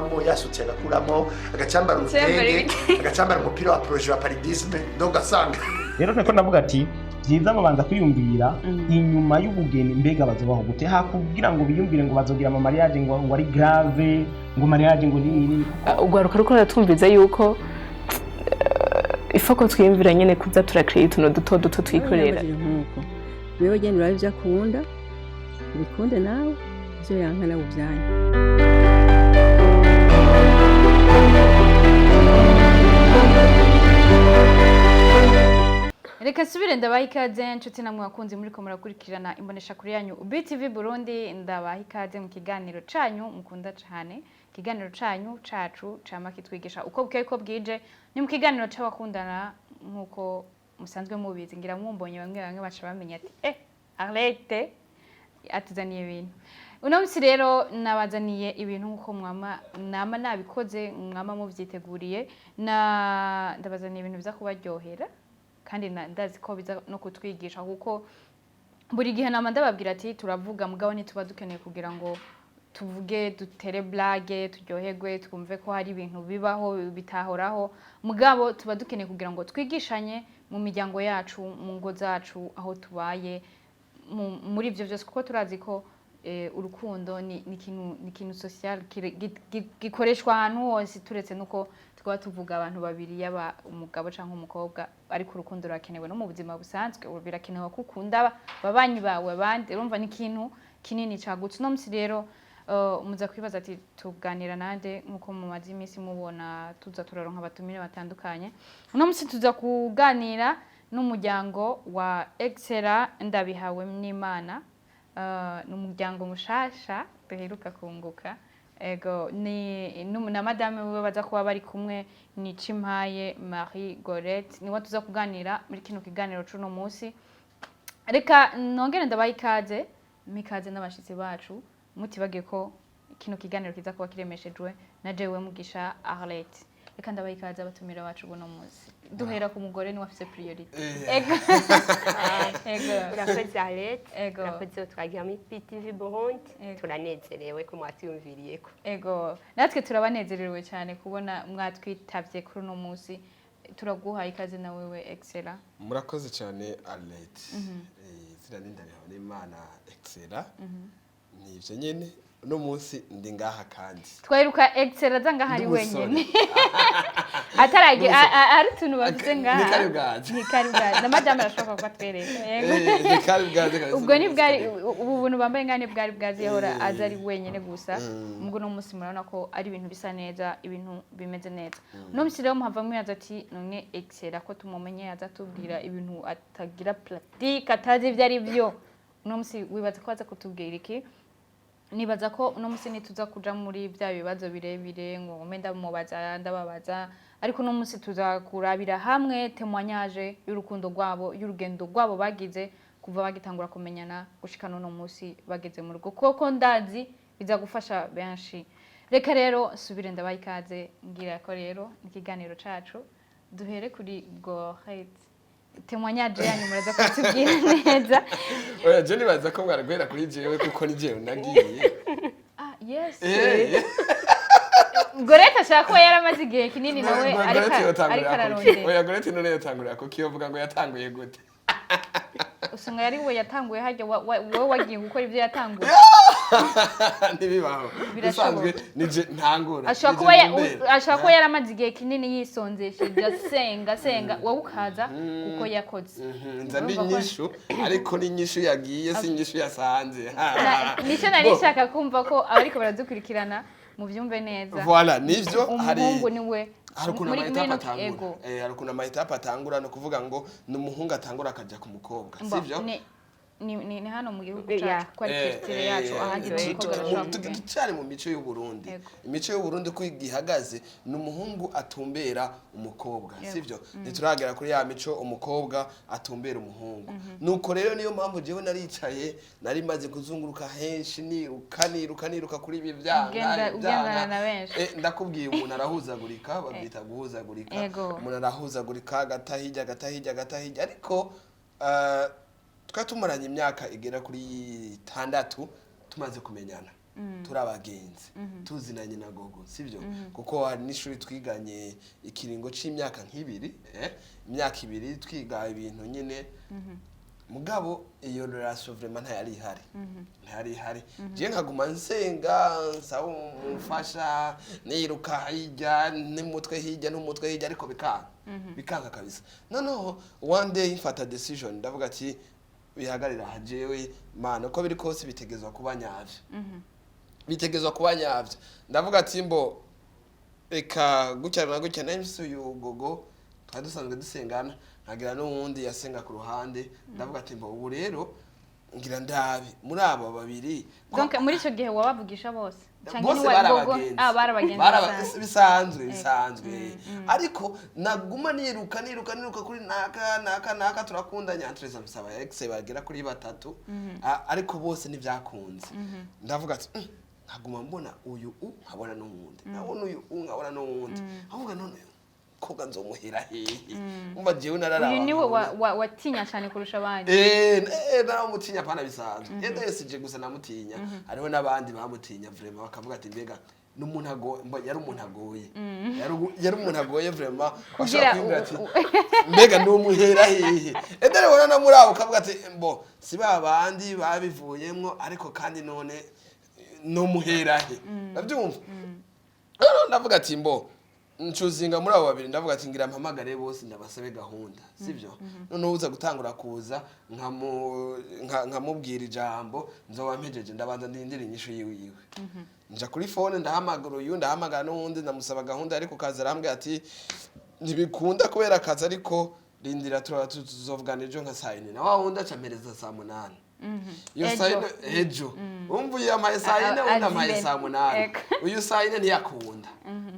agakuramo, yasutse agakuramo, agacambara Yambara urutenge, ibitenge. Agacambara umupira wa projet wa paludisme, donc ugasanga Rero niko ndavuga ati byiza babanza kwiyumvira inyuma y'ubugeni, mbega bazobaho gute, hakugira ngo biyumvire ngo bazogira ama mariage ngo ari grave, ngo mariage ngo nini nini. Urwaruka ruko ruratwumviza yuko ifoko twiyumvira nyene kuza turakreya utuntu duto duto twikorera. Nkuko wewe genda urabe ibyo akunda, ubikunde, nawe ibyo yanka nawe ubyanyu. Reka subire ndabaha ikaze, nshuti namwe bakunzi muriko murakurikirana imbonesha kuri yanyu BTV Burundi. Ndabaha ikaze mu kiganiro canyu mukunda cane, ikiganiro canyu cacu cama kitwigisha uko bukeye uko bwije. Ni mu kiganiro c'abakundana, nk'uko musanzwe mubizi. Ngira mumbonye, bamwe bamwe baca bamenya ati Arlette atuzaniye ibintu uno munsi. Rero nabazaniye ibintu nk'uko mwama nama nabikoze, mwama muvyiteguriye. Na ndabazaniye ibintu biza kubaryohera kandi ndazi ko biza no kutwigisha, kuko buri gihe nama ndababwira ati turavuga, mugabo ntituba dukeneye kugira ngo tuvuge, dutere blague, turyoherwe, twumve ko hari ibintu bibaho bitahoraho, mugabo tuba dukeneye kugira ngo twigishanye mu miryango yacu, mu ngo zacu, aho tubaye, muri ibyo byose, kuko turazi ko urukundo ni ikintu social gikoreshwa ahantu hose, turetse nuko twaba tuvuga abantu babiri, yaba umugabo cyangwa umukobwa, ariko urukundo rurakenewe no mu buzima busanzwe. Ubu birakenewe ko ukunda ababanyi bawe, abandi. Urumva ni ikintu kinini cagutse. Uno munsi rero muza kwibaza ati tuganira nande? Nkuko mumaze iminsi mubona tuza turaronka abatumire batandukanye, uno munsi tuza kuganira n'umuryango wa Excella Ndabihawe n'Imana. Ni umuryango mushasha duheruka kunguka. Ego, ni na madame wiwe baza kuba bari kumwe, ni Cimpaye Marie Gorette, niwe tuza kuganira muri kino kiganiro c'uno munsi. Reka nongere ndabaha ikaze, mikaze n'abashitsi bacu, mutibagiye ko kino kiganiro kiza kuba kiremeshejwe na jewe Mugisha Arlette. Reka ndabaha ikaze, abatumira bacu buno munsi. Duhera ku mugore, niwe afise priorité. Ego, ego. Urakoze, Arlette. Ego. Urakoze twagira muri BTV Burundi. Ego. Turanezerewe ko mwatwiyumviriyeko. Ego, natwe turabanezerewe cyane kubona mwatwitavye kuri uno munsi. Turaguhaye ikaze na wewe, Excella. Murakoze cyane, Arlette. Izina ni Ndabihawe n'Imana Excella, ni ivyo nyene. Uno munsi ndi ngaha kandi. Twaheruka Excella aza ngaha ari Ndi umusore. wenyene, atarage Ndi umusore. ari utuntu bafise ngaha. Ni kari bwaje. Ni kari bwaje, na madame arashobora kubatwereka. Yego. Ni kari bwaje kabisa. Ubwo ni bwari ubu buntu bambaye ngaha, ni bwari bwazi, yahora aza ari wenyene gusa. Ubwo uno munsi murabona ko ari ibintu bisa neza, ibintu bimeze neza. Uno munsi rero muhava mwibaza ati none Excella ko tumumenye aza atubwira ibintu atagira pratique, atazi ibyo ari byo, uno munsi wibaza ko aza kutubwira iki? Nibaza ko uno munsi ntituza kuja muri bya bibazo birebire ngo ngume ndamubaza, ndababaza, ariko uno munsi tuza kurabira hamwe témoignage y'urukundo rwabo, y'urugendo rwabo bagize kuva bagitangura kumenyana gushika n'uno munsi bageze mu rugo, kuko ndazi biza gufasha benshi. Reka rero subire ndabaha ikaze, ngira ko rero ikiganiro cacu duhere kuri Gorette. Témoignage yanyu muraza kutubwira neza. Oya, je nibaza ko mwaraguhera kuri jewe, kuko ni jewe nagiye. Ah, yes. Eh. Gorette ashaka kuba yaramaze igihe kinini nawe, Gorette ariko yotangurira ariko kuki? ararondera. Oya, Gorette none yotangurira kuki? Yovuga ngo yatanguye gute? Usanga yari we yatanguye harya, wowe wagiye gukora ibyo yatanguye. Ntibibaho. Birashoboka. Bisanzwe nije ntangura. Ashobora Nije kuba ntumbera. ashobora kuba yaramaze igihe kinini yisonzesheje, asenga asenga, wowe ukaza kuko yakoze. Nza Urumva ko- n'inyishu, ariko n'inyishu yagiye si inyishu yasanze. Nicyo nari nshaka kumva ko abariko baradukurikirana muvyumve neza. Voilà, nivyo hari Umuhungu niwe hari ukuntu muri ama étapes ino atangura. ego. Hari ukuntu ama étapes atangura, ni ukuvuga ngo ni umuhungu atangura akajya ku mukobwa, sivyo? Ni hano mu gihugu cacu, ko ari culture yacu, ahandi umukobwa arashobora kugenda. Tucari mu mico y'Uburundi. Imico y'Uburundi uko ihagaze, ni umuhungu atumbera umukobwa, sivyo? Ntituragera kuri ya mico umukobwa atumbera umuhungu. Nuko rero niyo mpamvu jewe naricaye, nari maze kuzunguruka henshi, niruka niruka niruka kuri ibi vyanga Ugendana na benshi. Ndakubwiye, umuntu arahuzagurika, babyita guhuzagurika. Umuntu arahuzagurika, agata hirya, agata hirya, agata hirya, ariko twari tumaranye imyaka igera kuri 6 tumaze kumenyana. Turi abagenzi, tuzinanye na Gogo, sibyo? Kuko hari n'ishuri twiganye ikiringo c'imyaka nk'ibiri, imyaka 2 twiga ibintu nyine. Mugabo iyo relation vraiment ntayari ihari, ntayari ihari. Je nkaguma nsenga, nsaba umufasha, niruka hirya n'umutwe hirya n'umutwe hirya, ariko bikanga, bikanga kabisa. Noneho one day mfata decision, ndavuga ati bihagarira aha, jewe Mana, uko biri kose bitegezwa kuba nyavyo, bitegezwa kuba nyavyo. Ndavuga ati mbo reka gutya na gutya. Nari mfise uyu Gogo twari dusanzwe dusengana, nkagira n'uwundi yasenga ku ruhande. Ndavuga ati mbo ubu rero ngira ndabe muri aba babiri Donc muri icyo gihe wabavugisha bose? Canke Bose ni wa bari Gogo? abagenzi. Ah, bari abagenzi basanzwe. Bisanzwe, bisanzwe. Ariko naguma niruka, niruka, niruka kuri naka, naka, naka turakundanye. Antreza nsaba ex bagera kuri batatu. Ariko bose ntibyakunze. Ndavuga ati nkaguma mbona uyu u nkabona n'uwundi, nkabona uyu u nkabona n'uwundi, nkavuga none uyu mukobwa nzomuhera hehe? Umva, jewe nararaba Uyu niwe nkabona. Watinya cyane kurusha abandi? Naramutinya pana bisanzwe. Yesije gusa namutinya, hariho n'abandi bamutinya vraiment, bakavuga ati mbega n'umuntu agoye. Yari umuntu agoye, yari umuntu agoye vraiment. Kugira Washobora kwiyumvira ati mbega numuhera hehe? Ede rero na muri abo ukavuga ati mbo si ba bandi babivuyemwo, ariko kandi none numuhera he? Ndabyumva. Rero ndavuga ati mbo ncuzinga muri abo babiri. Ndavuga ati ngira mpamagare bose, ndabasabe gahunda, sibyo? Noneho uza gutangura kuza nkamubwira ijambo nzoba mpejeje, ndabanza ndindira inyishu yiwe yiwe. Nja kuri phone, ndahamagara uyu, ndahamagara n'uwundi, ndamusaba gahunda, ariko kaza arambwira ati ntibikunda kubera akazi, ariko rindira turaba tuzovugana ejo nka saa 4. Na wa wundi aca ampereza saa 8 iyo Ejo. saa 4 ejo. Umva, uyu yampaye saa 4, undi ampaye azibere. saa 8. Ego. Uyu saa 4 ntiyakunda,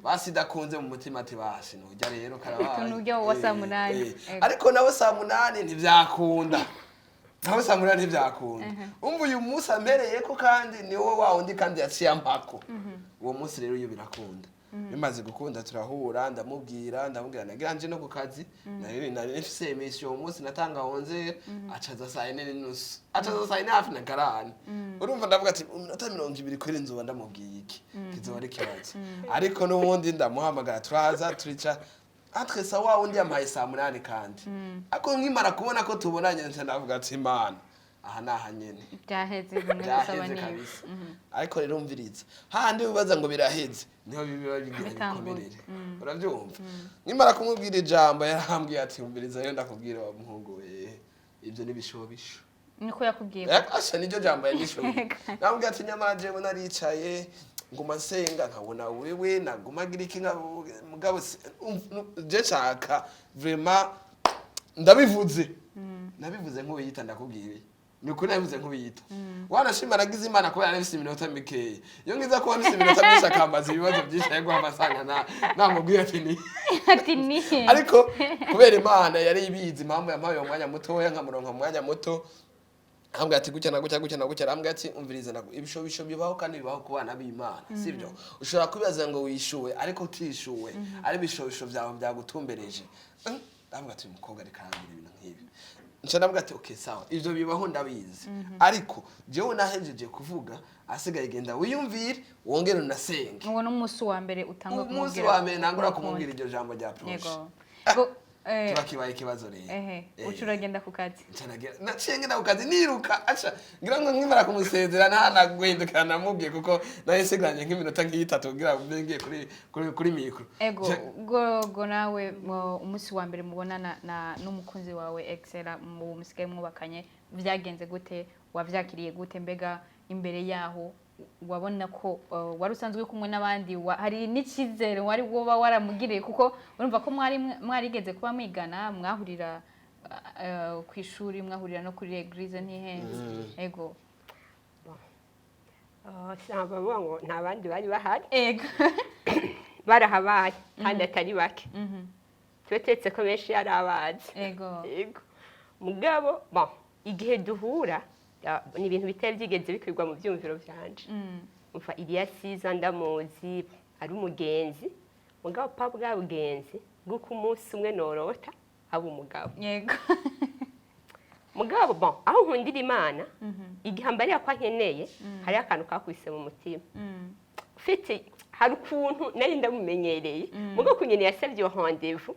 basi idakunze mu mutima ati basi nujya rero karabaye. Nujya wa saa 8. Ego. Ariko nawe saa 8 ntibyakunda, nawe saa 8 ntibyakunda. Umva, uyu munsi ampereye ko kandi ni wowe wa wundi kandi yaciye ampako uwo munsi. Rero iyo birakunda, bimaze gukunda turahura, ndamubwira, ndamubwira nagira nje no ku kazi, nari mfise émission uwo munsi natanga 11, acaza saa 4:30, acaza saa 4 hafi na karani. Urumva, ndavuga ati iminota 20 kweri nzoba ndamubwiye iki? Kizoba ari ikibazo. Ariko n'ubundi ndamuhamagara, turaza turica entre sa wa wundi yampaye saa 8. Kandi ariko nkimara kubona ko tubonanye, nca ndavuga ati Imana, aha ni aha nyene. Byaheze bimwe gusaba. Byaheze Niba kabisa. Ariko rero umviriza, hahandi wibaza ngo biraheze niho biba bigira Bitanguye. bikomerere. Urabyumva, nkimara kumubwira ijambo yarambwiye ati umviriza rero ndakubwira wa muhungu we, ibyo ni bishobisho. Niko yakubwiye? Asha, niryo jambo yanyishuye. Namubwiye ati nyamara jewe naricaye, nguma nsenga, nkabona wewe, naguma ngira iki, mugabo je nshaka vraiment ndabivuze, nabivuze nk'ubiyita, ndakubwiye ni ukuri, nabivuze nk'ubiyita. Wanashima nagize Imana kubera nafise iminota mikeya. Iyo ngiza kuba nfise iminota myinshi akambaza ibibazo byinshi, ariko amasanga namubwiye ati ni Ati ni ariko kubera Imana yari ibizi impamvu yampaye uwo mwanya mutoya, nkamuronka mu mwanya muto, ambwira ati gutya na gutya, gutya na gutya. Arambwira ati umviriza, ibishobisho bibaho kandi bibaho ku bana b'Imana, sibyo? Ushobora kwibaza ngo wishuwe ariko utishuwe, ari ibishobisho byawe byagutumbereje. Ndavuga ati uyu mukobwa ariko arambwira ibintu nk'ibi. Nca ndavuga ati okay, sawa, ivyo bibaho ndabizi, ariko jewe nahejeje kuvuga, asigaye genda wiyumvire wongere unasenge. Uwo ni umunsi wa mbere utangwa Umunsi kumubwira wa mbere nangura urukundo. kumubwira iryo jambo rya projet. Yego. Go, Kiba kibaye ikibazo rero. Ehe, uca uragenda ku kazi? Naciye ngenda ku kazi niruka, aca ngira ngo nkimara kumusezera ntanaguhindukira namubwiye, kuko nari nsigaranye nk'iminota nk'itatu kugira ngo mbe ngiye kuri micro. Ego. Go nawe umunsi wa mbere mubonana na n'umukunzi wawe Excella, mu musigaye mwubakanye, vyagenze gute? Wavyakiriye gute? Mbega imbere yaho wabona ko wari usanzwe uri kumwe n'abandi, hari n'icyizere wari woba waramugiriye? Kuko urumva ko mwari mwarigeze kuba mwigana, mwahurira ku ishuri, mwahurira no kuri église, ntihenze? Ego. Bavuga ngo nta bandi bari bahari. Ego. Barahabaye kandi atari bake, tuba ko benshi yari abazi. Ego. Yego, mugabo bon, igihe duhura ni ibintu bitari byigeze bikwirwa mu byumviro byanje. Umva, iriya siza ndamuzi ari umugenzi, mugabo pa bwa bugenzi bw'uko umunsi umwe norota aba umugabo. Yego. Mugabo bon, aho nkundira Imana, igihe ambariye ko ankeneye, hariho akantu kakubise mu mutima. Ufite hari ukuntu nari ndamumenyereye, mugabo kunyene yasabye iyo rendez-vous,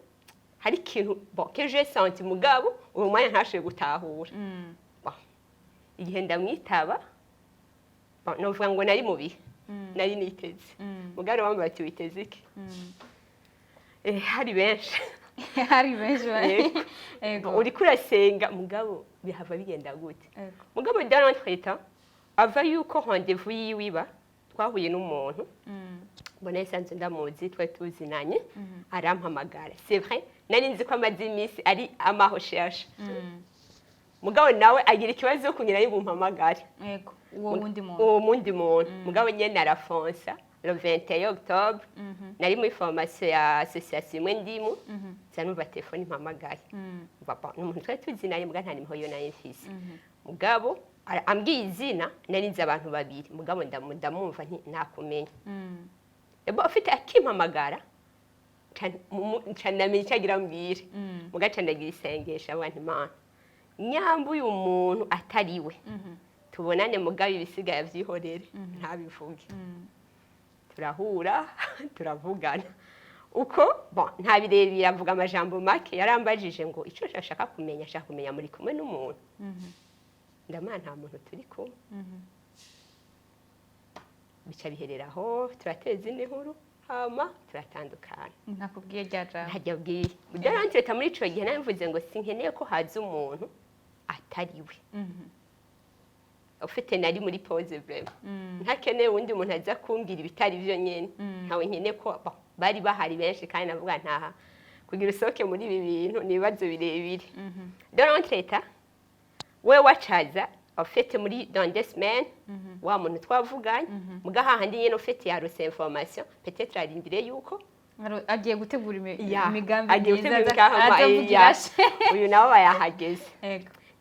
hari ikintu bon que j'ai senti, mugabo uwo mwanya ntashoboye gutahura. Bon, igihe ndamwitaba, bon, novuga ngo nari mu bihe nari niteze, mugabo bambaye bati: "Witeze iki?" Hari benshi. Hari benshi Yego. Uriko urasenga, mugabo bihava bigenda gute? Mugabo dans l'entretemps, ava yuko rendez-vous yiwe iba, twahuye n'umuntu mbona yasanze ndamuzi, twari tuzinanye, arampamagara. C'est vrai, nari nzi ko amaze iminsi ari ama recherche, mugabo nawe agira ikibazo yo kugira bumpamagare. Yego, uwo wundi muntu. Uwo wundi muntu, mugabo nyene arafonsa. Le 21 octobre, nari muri formation ya association imwe ndimu, nza numva telefone impamagaye. Papa ni umuntu twari tuzinanye, muga nta nimero yo nari mfise. Mugabo ambwiye izina, nari nzi abantu babiri, mugabo ndamwumva nti nakumenya. Ebo afite akimpamagara, nca ndamenya icyo agira ambwire. Muga nca ndagira isengesho, avuga nti: "Imana, nyamba uyu muntu atari we, tubonane, mugabo ibisigaye avyihorere, ntabivuge." Turahura, turavugana uko. Bon, nta birebire, avuga amajambo make. Yarambajije ngo icyo ashaka kumenya, ashaka kumenya muri kumwe n'umuntu. Ndamana nta muntu turi kumwe. Bica biherera aho, turateza indi nkuru, hama turatandukana. Ntakubwiye rya jambo. Ntajya abwiye udarantireta. Muri ico gihe nabivuze ngo sinkeneye ko haza umuntu atari we. Ufite nari muri pause vraiment, ntakeneye uwundi muntu aza kumbwira ibitari byo nyene. Ntawe nkeneye ko bon, bari bahari benshi, kandi navuga ntaha kugira usohoke muri ibi bintu ni ibibazo birebire. Dans l'entretemps, we wacaza ufite muri dans 2 semaines wa muntu twavuganye, muga hahandi nyene ufite yarose information, peut-être arindire yuko Agiye gutegura Ya, imigambi agiye myiza gutegura imigambi, azavugira ya. she. Uyu nawe aba yahageze.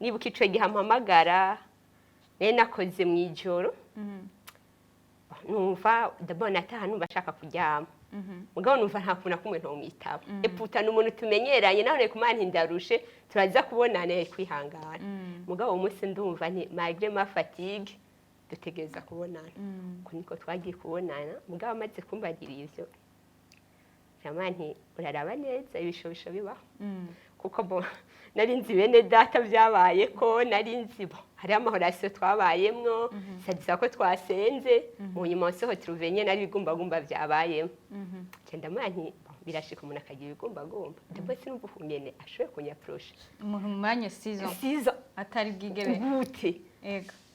Nibuka ico gihe ampamagara, nari nakoze mu ijoro, numva ndabona ataha, numva ashaka kuryama, mugabo numva nta kuntu na kumwe ntomwitaba. Eputa ni umuntu tumenyeranye, nawe kumana ndarushe, turaza kubonana, kwihangana. Mugabo uwo munsi ndumva nti malgré ma fatigue, dutegereza kubonana. Uko niko twagiye kubonana. Mugabo amaze kumbagira ivyo, jama nti uraraba neza ibishobisho bibaho, kuko bo nari nzi bene data byabaye, ko nari nzi bo hariho ama relations twabayemwo, sadisa ko twasenze mu nyuma nsoho turuvenye nari ibigumbagumba byabayemo. Nca ndamubwira nti: "Bon, birashika umuntu akagira ibigumbagumba." Ndabwo sinumva ukungene ashoboye kunyaprosha. Umuntu mu mwanya 6 ans 6 ans atari bwigere. Gute?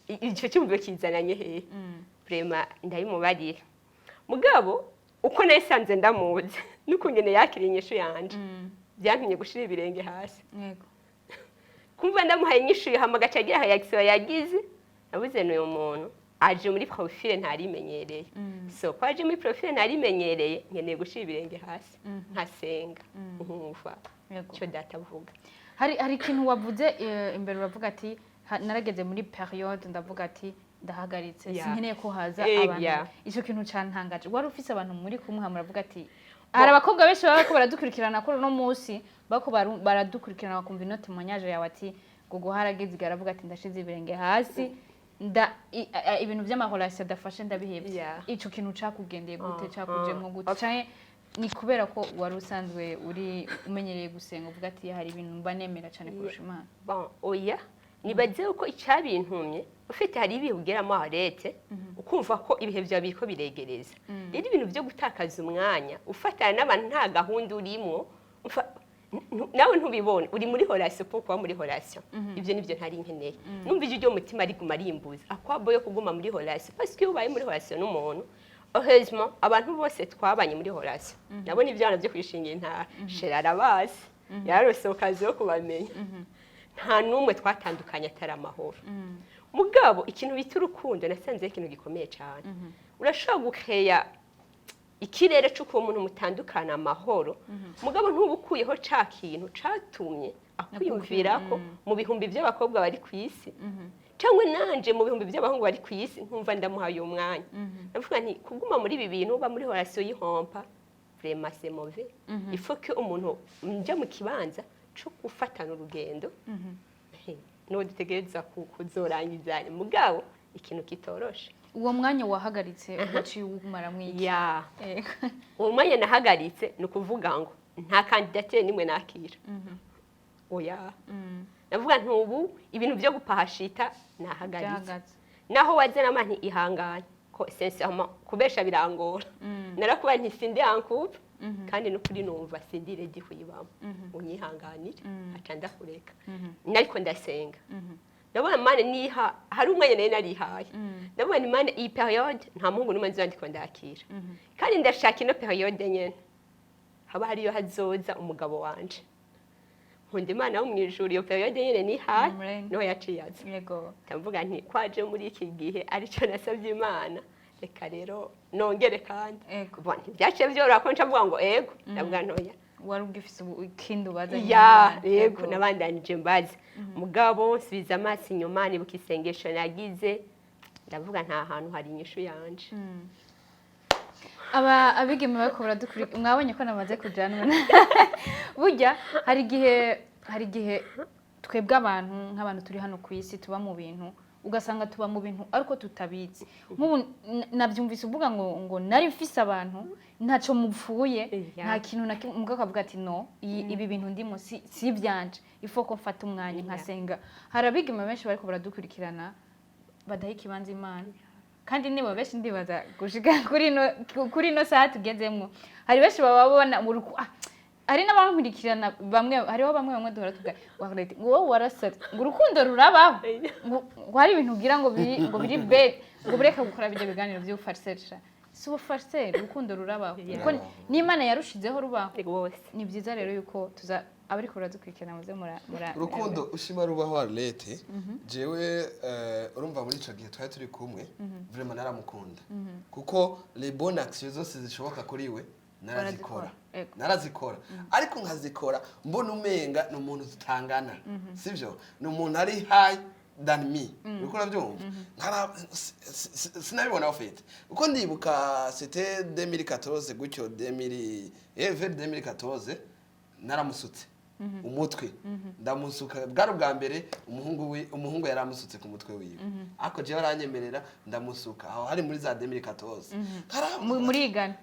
Ico cyumviro kizananye hehe? Vraiment ndabimubarira, mugabo uko nasanze ndamuzi n'ukungene yakiriye inyishu yanje, byantumye gushira ibirenge hasi. Kumva ndamuhaye inyishu, hama agaca agira réaction yagize, nabuze n'uyu muntu aje muri profile ntarimenyereye. So ko aje muri profile ntarimenyereye, nkeneye gushira ibirenge hasi, nkasenga, nkumva icyo data avuga. Hari ikintu wavuze imbere, uravuga ati: "Narageze muri période ndavuga ati ndahagaritse, sinkeneye ko haza abantu." Icyo kintu cantangaje. Wari ufise abantu muri kumwe, hama uravuga ati hari abakobwa benshi baba bariko baradukurikirana kuri uno munsi, bako baradukurikirana bakumva ino témoignage yawe, ati ngo harageze igihe aravuga ati ndashize ibirenge hasi, nda ibintu vy'ama relations adafashe ndabihebye. Ico kintu cakugendeye gute? Cakujemwo gute? Canke ni kubera ko wari usanzwe uri umenyereye gusenga, uvuga ati hari ibintu mba nemera cyane kurusha Imana? Bon, oya, nibaze uko icabintumye, ufite hari ibihe ugeramo arete ukumva ko ibihe byawe biriko biregereza. Rero ibintu byo gutakaza umwanya ufatana n'abantu nta gahunda urimwo, nawe ntubibone uri muri relation po kuba muri relation, ibyo nibyo ntari nkeneye. Numva ijwi ryo mutima riguma rimbuza akwabo yo kuguma muri relation, parce que iyo ubaye muri relation n'umuntu, heureusement abantu bose twabanye muri relation nabo ni ibyana byo kwishingira intara shera, arabazi, yararose occasion yo kubamenya, nta n'umwe twatandukanye atari amahoro. Mugabo ikintu bita urukundo nasanze ari ikintu gikomeye cyane. Urashobora gukeya ikirere cy'uko uwo muntu mutandukana amahoro, mugabo ntuba ukuyeho ca kintu catumye akwiyumvira ko mu bihumbi by'abakobwa bari ku isi, cyangwa nanje mu bihumbi by'abahungu bari ku isi, nkumva ndamuhaye uwo mwanya. Ndavuga nti kuguma muri ibi bintu uba muri relation y'ihompa, vraiment c'est mauvais. Il faut que umuntu njya mu kibanza cyo gufatana urugendo. N'uwo dutegereza kuzorangizanya, mugabo ikintu kitoroshe. Uwo mwanya wahagaritse waciye uwumaramwo iki? Ya. Ego. Uwo mwanya nahagaritse, ni ukuvuga ngo nta candidature nimwe nakira, oya. Navuga ntubu ibintu byo gupahashita nahagaritse. Byahagaze. Naho wazana nti ihangane ko sincèrement kubesha birangora, narakuba nti sindi en couple, kandi n'ukuri numva sindi ready kuyibamo, unyihanganire, aca ndakureka. Nariko ndasenga, ndabona Mana niha hari umwanya nari narihaye, ndabona Imana iyi période nta muhungu n'umwe nzoba ndiko ndakira, kandi ndashaka ino période nyene haba hariyo hazoza umugabo wanje. Nkunda Imana yo mu ijuru, iyo période nyene nihaye Amen. niho yaciye aza. Ndavuga nti kwaje muri iki gihe aricyo nasabye Imana, reka rero nongere kandi. Bon, ntibyaciye byoroha ko nca mvuga ngo ego, ndavuga ntoya. Wari ugifise ubu ikindi ubaza? Ya, yego, nabandanije mbaza, mugabo nsubiza amaso inyuma, nibuka isengesho nagize, ndavuga nta hantu hari inyishu yanje. Aba abigeme bariko baradukurikira, mwabonye ko namaze kujanwa. Burya hari igihe twebwe abantu, nk'abantu turi hano ku isi, tuba mu bintu, ugasanga tuba mu bintu ariko tutabizi. Nk'ubu nabyumvise uvuga ngo nari mfise abantu ntacyo mupfuye, nta kintu na kimwe, umugabo akavuga ati no, ibi bintu ndimo si ibyanje, ifo ko mfata umwanya nkasenga. Hari abigeme benshi bariko baradukurikirana badaha ikibanza Imana, kandi nibo benshi ndibaza gushika kuri ino saha tugezemwo hari benshi baba babona mu hari n'abankurikirana bamwe, hariho bamwe bamwe duhora tuvuga ngo wowe warasatse, ngo urukundo rurabaho, ngo hari ibintu ugira ngo biri bête, ngo bureke gukora bijya biganiro by'ubufariseri. Si ubufariseri, urukundo rurabaho kuko n'Imana yarushizeho rubaho. Rwose. Ni byiza rero yuko tuza abariko baradukurikirana muze mura Urukundo ushima rubaho. Arlette, jewe urumva muri ico gihe twari turi kumwe, vraiment naramukunda, kuko les bonnes actions zose zishoboka kuri we narazikora. Warazikora, ego. Narazikora, ariko nkazikora mbona umenga ni umuntu tutangana, sivyo? Ni umuntu ari high than me, uriko urabyumva? Sinabibona ufite uko ndibuka, c'était 2014 gutyo, 2000 vers 2014, naramusutse umutwe, ndamusuka. Bwari ubwa mbere umuhungu yaramusutse ku mutwe wiwe, ariko jewe aranyemerera ndamusuka. Aho hari muri za 2014. Murigana?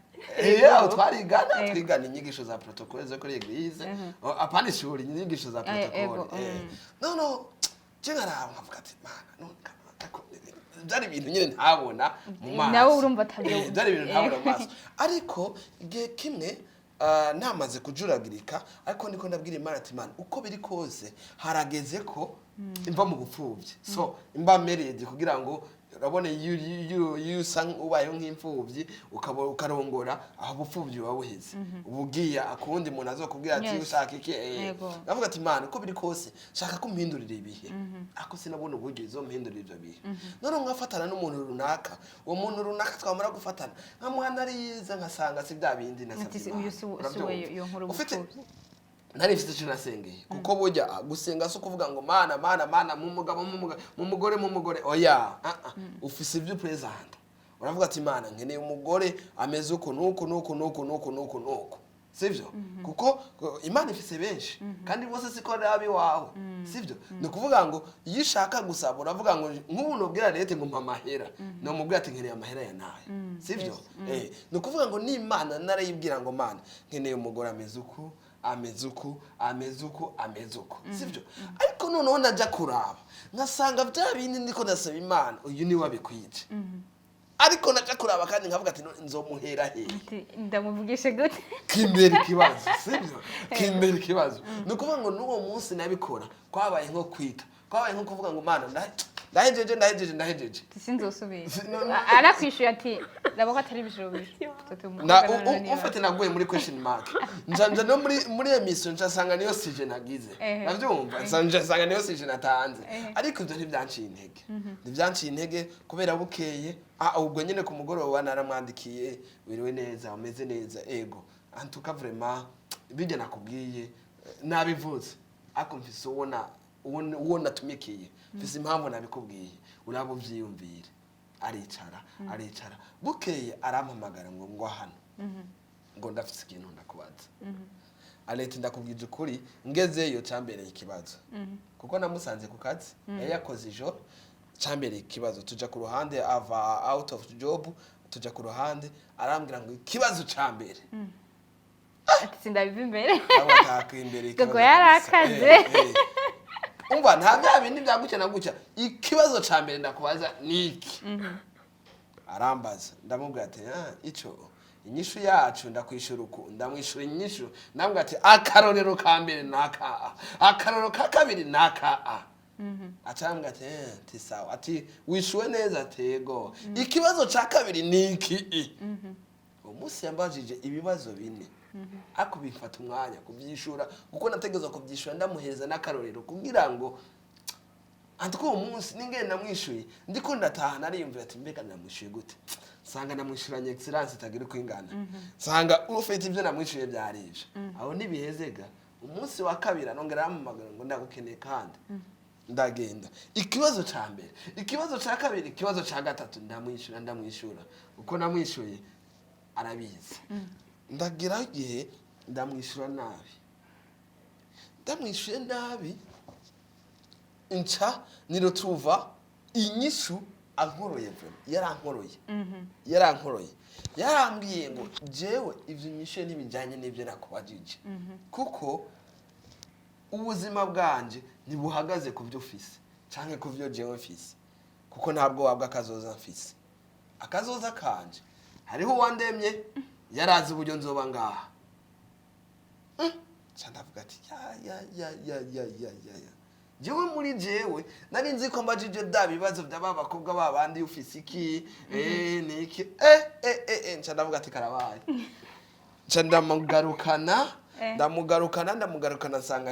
Aho twarigana, twigana inyigisho za protocole zo kuri église. Oh, apana ishuri, inyigisho za protocole. No je nkaraba nkavuga ati mana none ariko byari ibintu nyine ntabona mu maso. Nawe urumva atabyo- Byari ibintu ntabona mu maso, ariko igihe kimwe namaze kujuragirika, ariko ndiko ndabwira Imana ati Imana, uko biri kose harageze ko imva mu bupfubyi, so imba married, kugira ngo urabona iyo usa ubayeho nk'imfubyi ukaba ukarongora, aho ubupfubyi buba buheze, uba ugiye akundi muntu azokubwira ati ushaka iki? Ndavuga ati Imana, uko biri kose shaka ko umpindurira ibihe, ariko sinabona uburyo izompindurira ibyo bihe. None nkafatana n'umuntu runaka, uwo muntu runaka twamara gufatana nkamwanariza, nkasanga si bya bindi nasabye Ati, Imana. uyu si we Urabyumva? yo nkuru Ufite ubupfubyi. Nari mfite icyo nasengeye, kuko burya gusenga si ukuvuga ngo Mana, Mana, Mana, mu mugabo, mu mugabo, mu mugore, mu mugore, oya. Ufise ibyo upresenta, uravuga ati Imana, nkeneye umugore ameze uku nuku nuku nuku nuku nuku nuku, sivyo? Kuko Imana ifise benshi, kandi bose siko ari abiwawe, sivyo? Ni ukuvuga ngo iyo ushaka gusaba uravuga ngo nk'ubu nubwira leta ngo mpa amahera, nomubwira ati nkeneye amahera ya nayo, sivyo? Ni ukuvuga ngo n'Imana narayibwira ngo Mana, nkeneye umugore ameze uku, ameze uku, ameze uku, ameze uku, sivyo? Ariko noneho najya kuraba nkasanga bya bindi ndiko ndasaba Imana, uyu niwe abikwije, ariko najya kuraba kandi nkavuga ati none nzomuhera hehe? Ati, ndamuvugishe gute? Kimbera ikibazo, sibyo? Kimbera ikibazo. Ni ukuvuga ngo n'uwo munsi nabikora kwabaye nko kwita, kwabaye nko kuvuga ngo Mana, ndahejeje, ndahejeje, ndahejeje. Sinzosubira. No. Arakwishuye ati ndaba ko atari ibijobisho. Na ufite naguye muri question mark, nja no muri émission, nca niyo sujet nagize. Navyumva, nca nsanga niyo sujet natanze. Ariko ibyo ntibyanciye intege, ntibyanciye intege, kubera bukeye ubwo nyine ku mugoroba naramwandikiye: wiriwe neza, umeze neza? Ego. En tout cas vraiment bijya nakubwiye, nabivuze, ariko mfise uwo natumikiye, mfise impamvu nabikubwiye, uraba uvyiyumvire. Aricara, aricara, bukeye arampamagara ngo hano, ngo ndafise ikintu ndakubaza. Arete, ndakubwije ukuri, ngezeyo cambereye ikibazo, kuko namusanze ku kazi yari yakoze ijoro. Cambereye ikibazo, tuja ku ruhande, ava out of job, tuja ku ruhande, arambwira ngo ikibazo ca mbere. Ati sindabiva imbere. Abataka imbere ikibazo Gogo yarakaze. kabisa. Umva, nta bya bindi bya gutya na gutya. Ikibazo ca mbere ndakubaza ni iki? Arambaza, ndamubwira ati: "Ah, ico inyishu yacu ndakwishura uku." Ndamwishura inyishu, ndamubwira ati: "Akarorero ka mbere ni aka a, akarorero ka kabiri ni aka a." Aca arambwira ati: "Eh," ati: "Sawa." Ati: "Wishuwe neza." Ati: "Yego." Ikibazo ca kabiri ni iki? Uwo munsi yambajije ibibazo bine, ariko bifata umwanya kubyishura, kuko nategerezwa kubyishura ndamuhereza n'akarorero kugira ngo antuko uwo munsi ningene namwishuye, ndiko ndataha nariyumvira ati: "Mbega namwishuye gute?" Nsanga namwishyuranye excellence itagira uko ingana, nsanga ufite ibyo namwishuye byari ivyo. Aho ntibihezega, umunsi wa kabiri anongera arampamagara ngo: "Ndagukeneye." Kandi ndagenda, ikibazo ca mbere, ikibazo ca kabiri, ikibazo ca gatatu, ndamwishyura, ndamwishyura uko namwishyuye arabizi. Ndagira igihe ndamwishyura nabi, ndamwishyuye nabi, nca nirotuva inyishu ankoroye. Vraiment yarankoroye, yarankoroye, yarambwiye ngo: "Jewe ivyo nyishuye ntibijanye n'ivyo nakubajije, kuko ubuzima bwanje ntibuhagaze ku byo ufise canke ku byo jewe mfise, kuko ntabwo wabwa akazoza mfise. Akazoza kanje hariho uwandemye, yarazi uburyo nzoba ngaha." Nca ndavuga ati: "Ya ya ya ya ya ya ya ya." Jewe muri jewe nari nzi ko mbajije bya bibazo bya ba bakobwa ba bandi: "Ufise iki?" Ni iki? Nca ndavuga ati: "Karabaye." Nca ndamugarukana, ndamugarukana, ndamugarukana, nsanga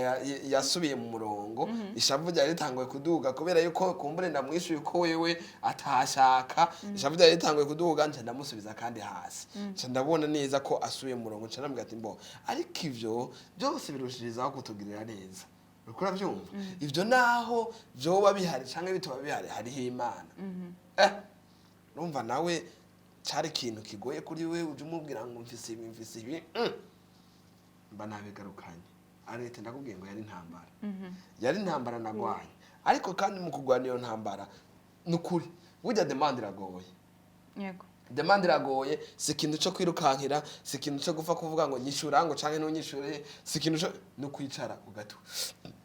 yasubiye mu murongo. Ishavu ryari ritanguye kuduga kubera yuko kumbure ndamwishuye uko wewe atashaka. Ishavu ryari ritanguye kuduga, nca ndamusubiza kandi hasi, nca ndabona neza ko asubiye mu murongo. Nca ndamubwira ati: "Mbo ariko ivyo byose birushirizaho kutugirira neza, uriko uravyumva? Ivyo naho vyoba bihari canke bitoba bihari, hariho Imana." Urumva nawe cari ikintu kigoye kuri we, uje umubwira ngo mfise ibi, mfise ibi. Mba nabigarukanye. Arete, ndakubwiye ngo yari intambara, yari intambara nagwanye. Ariko kandi mu kurwana iyo ntambara, ni ukuri burya demande iragoye. Demande iragoye, si ikintu cyo kwirukankira, si ikintu cyo gupfa kuvuga ngo nyishura ngo canke ntunyishure, si ikintu cyo no kwicara ugatu.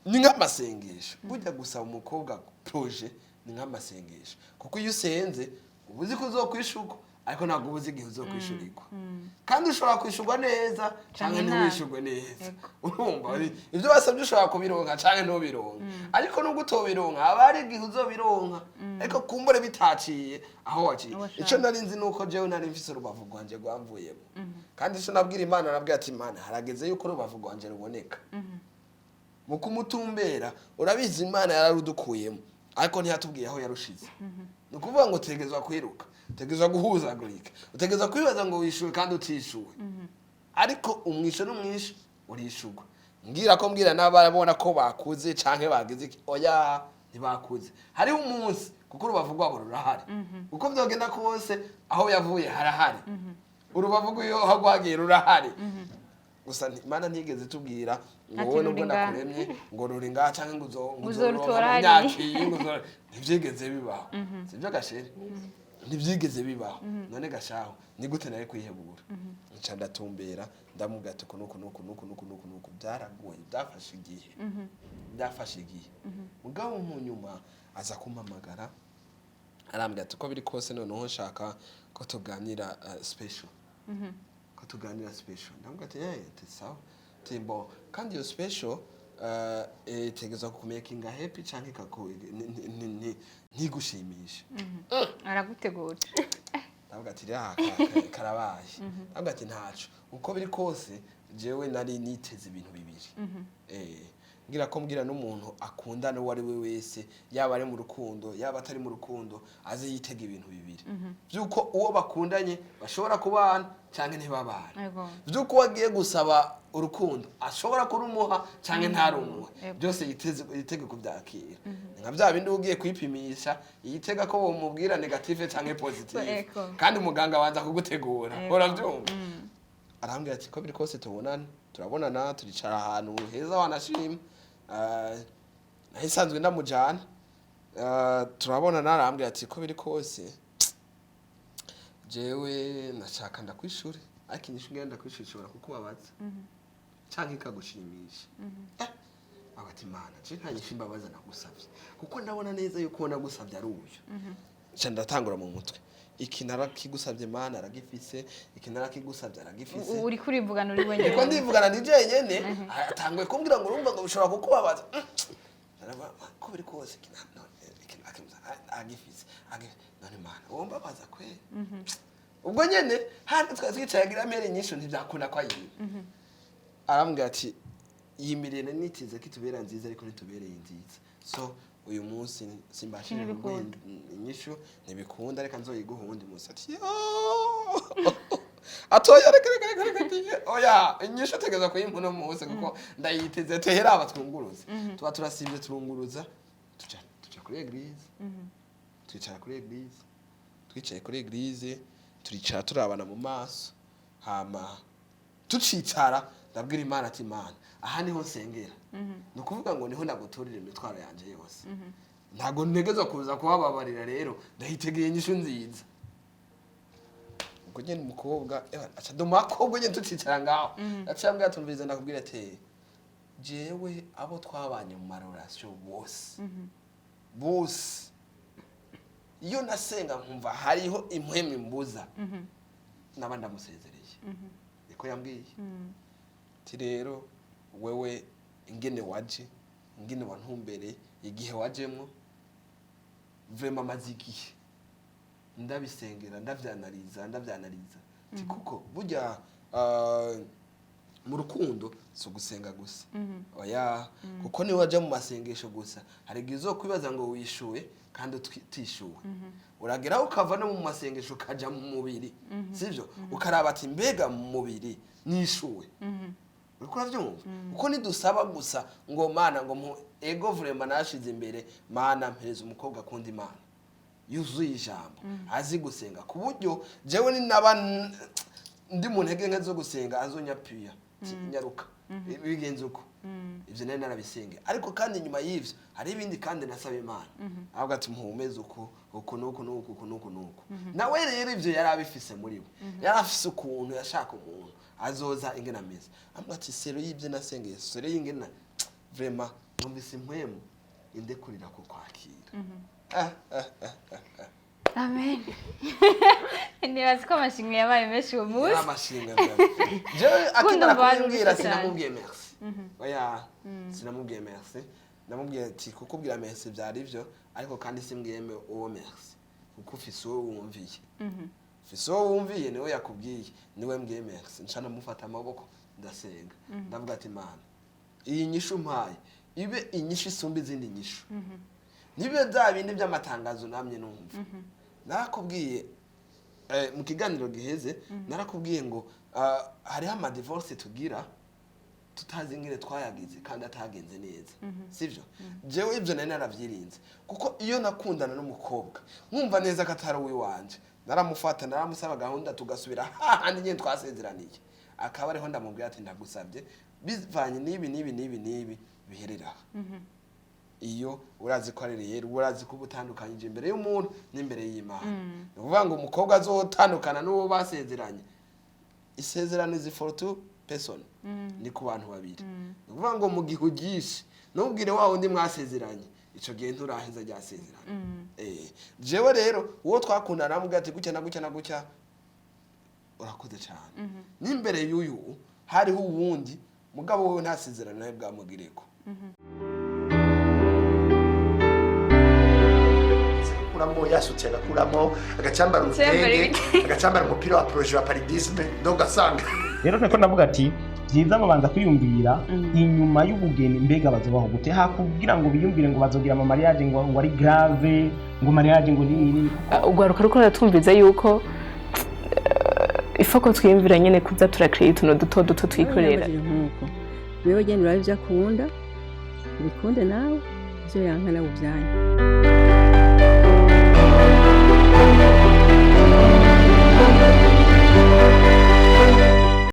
Ni nk'amasengesho burya, gusaba umukobwa projet ni nk'amasengesho, kuko iyo usenze uba uzi ko uzokwishurwa, ariko ntabwo uba uzi igihe uzokwishurirwa. Kandi ushobora kwishurwa neza canke Canke nabi. ntiwishurwe neza. Urumva ibyo wasabye ushobora kubironka canke ntubironka, ariko nubwo utobironka haba hari igihe uzobironka, ariko kumbure bitaciye aho waciye. Aho washaka. Ico nari nzi nuko jewe nari mfise urubavu rwanje rwamvuyemo. Kandi ico nabwira Imana, nabwira ati: "Imana, harageze yuko urubavu rwanje ruboneka." Mu kumutumbera, urabizi, Imana yararudukuyemo, ariko ntiyatubwiye aho yarushize. Ni ukuvuga ngo utegerezwa kwiruka, utegerezwa guhuzagurika, utegerezwa kwibaza ngo wishuwe kandi utishuwe, ariko umwisho n'umwisho urishugwa. Mbwira ko mbwira n'ababona ko bakuze canke bagize iki, oya, ntibakuze. Hariho umunsi, kuko urubavu rwabo rurahari, uko vyogenda kose aho yavuye harahari, urubavu rw'iyo aho rwagiye rurahari. Gusa Imana ntiyigeze itubwira ngo Ati wowe ruri nubwo ngaha. nakuremye ngo ruri ngaha canke ngo ngo Uzorutora uzoronka mu hariya. myaka iyi, ngo ntivyigeze bibaho. Sivyo gashere? Ntibyigeze bibaho. None gashaho, ni gute nari kwihebura? Nca ndatumbera, ndamubwira ati: "Uku nuku nuku nuku nuku nuku nuku." Byaragoye, byafashe igihe, byafashe igihe. Mugabo mu nyuma aza kumpamagara, arambwira ati: "Uko biri kose noneho nshaka ko tuganira special, ko tuganira special." Ndamubwira ati: "Eh," ati: "Sawa." Ati: "Bon, kandi iyo special itegerezwa kukumakinga happy canke ntigushimishe." Aragutegura. Ndavuga ati: "Rya karabaye." Ndavuga ati: "Ntaco, uko biri kose jewe nari niteze ibintu bibiri." Ngira ko mbwira n'umuntu akundana uwo ari we wese, yaba ari mu rukundo, yaba atari mu rukundo, aze yitega ibintu bibiri by'uko uwo bakundanye bashobora kubana canke ntibabane, by'uko uwo agiye gusaba urukundo ashobora kurumuha canke ntarumuhe. Byose yitege kubyakira. Ni nka bya bindi ugiye kwipimisha, yitega ko womubwira négative canke positive, kandi muganga abanza kugutegura. Urabyumva? Arambwira ati: "Ko biri kose tubonane." Turabonana, turicara ahantu heza, wanashima. Nari nsanzwe ndamujana. Turabonana, arambwira ati: "Ko biri kose, jewe nashaka ndakwishure, ariko inyishu ngira ndakwishure ishobora kukubabaza canke ikagushimisha." Avuga ati: "Mana, je nta nyishu imbabaza nagusavye, kuko ndabona neza yuko uwo nagusavye ari uyu." Nca ndatangura mu mutwe: iki narakigusavye, Mana, aragifise, iki narakigusavye, aragifise. Uri kurivugana uri wenyine? Niko ndivugana ndi jenyene. Atanguye kumbwira ngo: "Urumva ngo bishobora kukubabaza." Naravuga, ko biri kose iki none iki agifise, none Mana, wombabaza kweli? Ubwo nyene hano twari twicaye, agira amere nyinshi, ntibyakunda ko ayiba. Arambwira ati: "Yimirire nitize ko itubera nziza, ariko ntitubereye nziza, so uyu munsi simbashije kuguha Ntibikunda. inyishu, ntibikunda, reka nzoyiguha uwundi munsi." Ati: "Yoo." Atoya, reka, reka, reka, reka, ati: "Oya, inyishu utegereza kuyimpa uno munsi kuko ndayiteze." Tehera aba twunguruze, tuba turasivye, turunguruza, tuja kuri église, twicara kuri église. Twicaye kuri église, turicara, turabana mu maso, hama tucicara, ndabwira Imana ati: "Imana, aha niho nsengera, ni ukuvuga ngo niho ndaguturira imitwaro yanje yose, ntabwo ntegezwa kuza kuhababarira, rero ndahitegeye inyishu nziza." Ubwo nyene umukobwa aca domako. Ubwo nyene tucicara ngaho, aca ambwira: "Tumviriza, ndakubwira ati jewe abo twabanye mu ma relations bose bose, iyo nasenga nkumva hariho impwemu imbuza, naba ndamusezereye." Niko yambwiye. Ati: "Rero wewe, ingene waje, ingene wantumbereye, igihe wajemwo, vraiment amaze igihe ndabisengera, ndavyanariza, ndavyanariza." Ati kuko burya mu rukundo si ugusenga gusa, oya, kuko niba waja mu masengesho gusa, hari igihe uzokwibaza ngo wishuwe kandi utishuwe. Urageraho ukava no mu masengesho, ukaja mu mubiri, sivyo? Ukaraba ati: "Mbega mu mubiri nishuwe?" Uriko uravyumva? Kuko nidusaba gusa ngo: "Mana, ngo mu ego, vraiment nashize imbere, Mana, mpereza umukobwa akunda Imana, yuzuye ijambo, azi gusenga, ku buryo jewe ninaba ndi mu ntege nke zo gusenga azonyapiya. Ati, nyaruka bigenze uko." Ivyo nari narabisenge, ariko kandi inyuma y'ivyo hari ibindi kandi nasaba Imana. Avuga ati: "Muhumeze uku, uku n'uku n'uku, uku n'uku n'uku." Nawe rero ivyo yari abifise muri we, yari afise ukuntu yashaka umuntu azoza ingene ameze. Avuga ati: "Selon y'ibyo nasengeye, selon y'ingene vraiment numvise impwemu indekurira ko kwakira." Ah, ah, ah, ah, ah. Amen. Nibaza ko amashimwe yabaye menshi uwo munsi. Yari amashimwe vraiment. Jewe akimara Ndumva wari kubimbwira, urushye cyane. sinamubwiye merci, oya, sinamubwiye merci. Namubwiye ati: "Kukubwira merci byari byo, ariko kandi simbwiye uwo merci, kuko ufise uwo wumviye, ufise uwo wumviye, niwe yakubwiye, niwe mbwiye merci." Nca ndamufata amaboko, ndasenga, ndavuga ati: "Mana, iyi nyishu mpaye ibe inyishu isumba izindi nyishu, nibe bya bindi by'amatangazo namye numva." Narakubwiye mu kiganiro giheze, narakubwiye ngo hariho ama divorce tugira tutazi ingene twayagize kandi atagenze neza, sivyo? Jewe ibyo nari naravyirinze, kuko iyo nakundana n'umukobwa nkumva neza ko atari uwiwanje, naramufata, naramusaba gahunda, tugasubira hahandi nyene twasezeraniye, akaba ariho ndamubwira ati: "Ndagusabye, bivanye n'ibi n'ibi n'ibi n'ibi, biherera aha." Iyo urazi ko ari rero, urazi ko uba utandukanyije imbere y'umuntu n'imbere y'Imana. Ni ukuvuga ngo umukobwa azotandukana n'uwo basezeranye, isezerano is for two person, ni ku bantu babiri. Ni ukuvuga ngo mu gihe ugishe ntubwire wa wundi mwasezeranye, ico gihe nturaheza ryasezerana. Jewe rero uwo twakundana namubwira ati: "Gutya na gutya na gutya, urakoze cyane." N'imbere y'uyu hariho uwundi mugabo, wewe nta sezerano nawe bwamugireko. Agakuramo yasutse, agakuramo, agacambara Cyambara urutenge, ibitenge. Agacambara umupira wa projet wa paludisme, donc ugasanga Rero niko ndavuga ati byiza babanza kwiyumvira inyuma y'ubugeni, mbega bazobaho gute, hakugira ngo biyumvire ngo bazogira ama mariage ngo ari grave, ngo mariage ngo nini nini. Urwaruka ruko ruratumviza yuko ifoko twiyumvira nyene kuza turakira utuntu duto duto twikorera. Yambajije nk'uko wewe genda urabe ibyo akunda, ubikunde nawe, ibyo yanka nawe ubyanke.